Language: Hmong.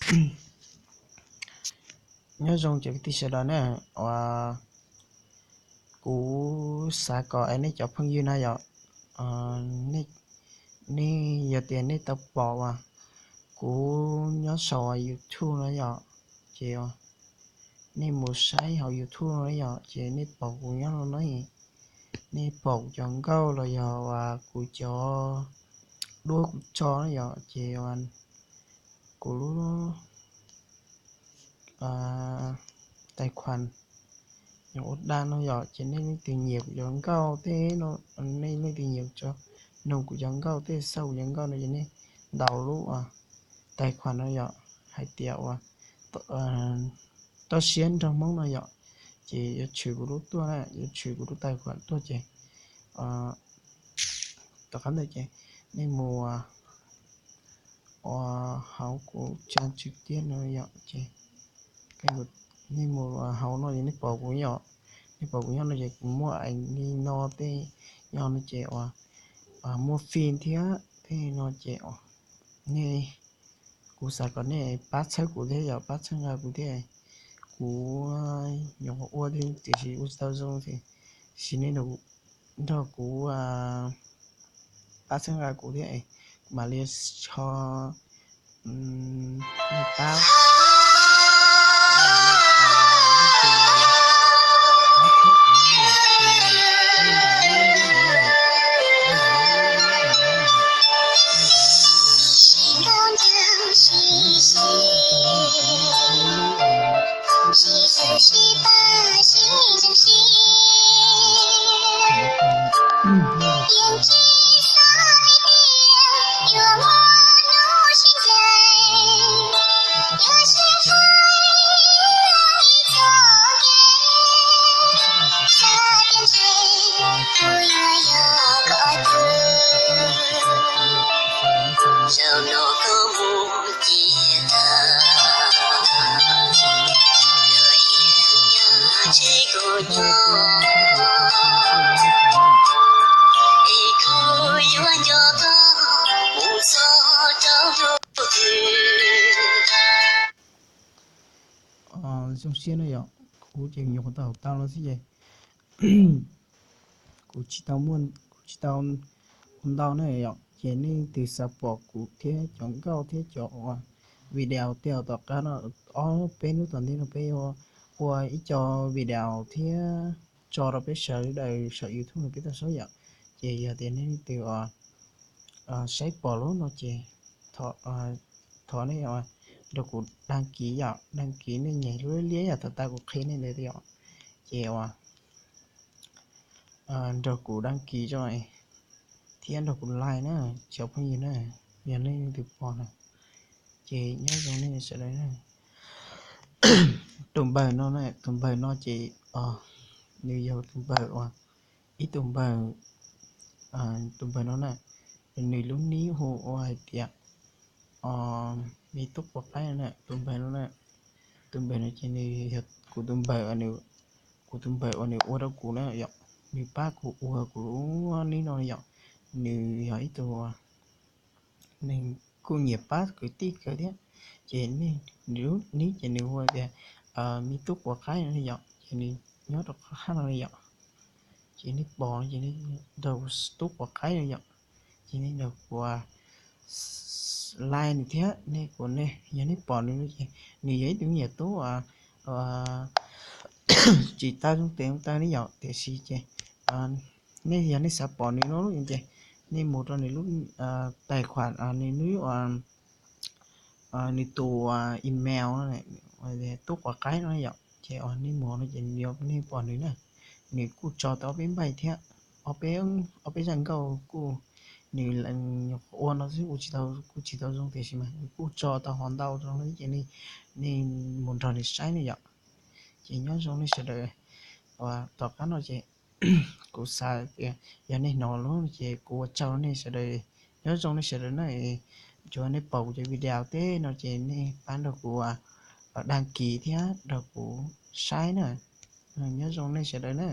Nyob zoo cov kwv tij sawv daws na, uas kuv xav kom nej cov phooj ywg na yom, nej, yog tias nej tau pom uas kuv nyob saum YouTube no yom, ces nej mus saib hauv YouTube no yom, ces nej pom kuv nyob no na, nej pom kuv cov nkauj los yog uas kuv cov duab kuv tso na yom, ces kuv lub tais khuas yog ua dab no yom, ces nej leej twg nyiam kuv cov nkauj tej no, nej leej twg nyiam nug kuv cov nkauj tej, xauj kuv cov nkauj no ces nej ntaus lub tais khuas no yom, hais tias uas toj siab nrog Hmoob no yom, ces yuav tshwm kuv lub tuaj na, yuav tshwm kuv lub tais khuas tuaj ces tom qab ntawd ces nej mus uas hauv kuv tsa tswv tiab no yom, ces nej mus hauv no ces nej pom kuv yom, nej pom kuv nyob no ces kuv muaj ees li no tej nyob no ces uas muaj fij thiab tej no ces nej, kuv xav kom nej pab txhawb kuv thiab yom, pab txhawb nqa kuv thiab. Kuv nyuam qhuav ua thiab tiam sis ua tsis tau zoo, tiam sis nej nrog kuv pab txhawb nqa kuv thiab, kuv mam li ho pab Zoo siab na yom, kuv ces nyuam qhuav tau tau no xwb ces kuv tsis tau muaj, kuv tsis tau ua ntau na yom, ces nej leej twg xav pom kuv thiab cov nkauj thiab cov video tej tom qab no, ob peb hnub tom ntej no peb yuav ua ib co video thiab tso rau peb sawv daws saum YouTube no peb tau saib yom. Ces yog tias nej leej twg saib pom lub no ces thov nej nrog kuv đăng ký yom, đăng ký nej nyem lub liab yom, thaum tas kuv qhia nej ntawd yom. Ces uas nrog kuv đăng ký tso thiab nrog kuv like na, cov phooj ywg na, yog nej leej twg pom na. Ces nyob zoo nej sawv daws na. Tus npawg no na, tus npawg no ces nws yog tus npawg uas, ib tus npawg, tus npawg no na, nws lub nick hu ua hais tias me tub quav qaib no na, tus npawg no na. Tus npawg no ces nws yog kuv tus npawg, kuv tus npawg uas nws ua rau kuv na yom, nws pab kuv ua kuv lub nick no yom. Nws yog ib tug neeg kuj nyiam pab kwv tij kawg thiab. Ces nws lub nick ces nws hu tias me tub quav qaib no yom, ces nws nyob rau qhov hab no yom. Ces nej pom no ces nej nrog kuv tub quav qaib no yom, ces nej nrog kuv like nws thiab, nej kuv ne, yog nej pom nws no ces nws yog ib tug me nyuam tub tsis tau zoo tes zoo taw ne yom, tiam sis ces nej yog nej xav pom nws no ces nej mus rau nws lub tais khuam, nws lub, nws tus email tub quav qaib no yom, ces nej mus no ces nej pom nws na. Nws kuj tso tau ob peb npaij thiab, ob peb, ob peb zaj nkauj kuj, nws ua no xwb kuj tsis tau zoo tiam sis mas nws kuj tso tau ho ntau rau no ces nej mus nrog nws saib ne yom. Ces nyob zoo nej sawv daws, tom qab no ces kuv xav tias yog nej hnov lawm ces kuv ua tsaug nej sawv daws. Nyob zoo nej sawv daws na, tsuav nej pom kuv cov video tej no ces nej pab nrog kuv đăng ký thiab nrog kuv saib na. Nyob zoo nej sawv daws na.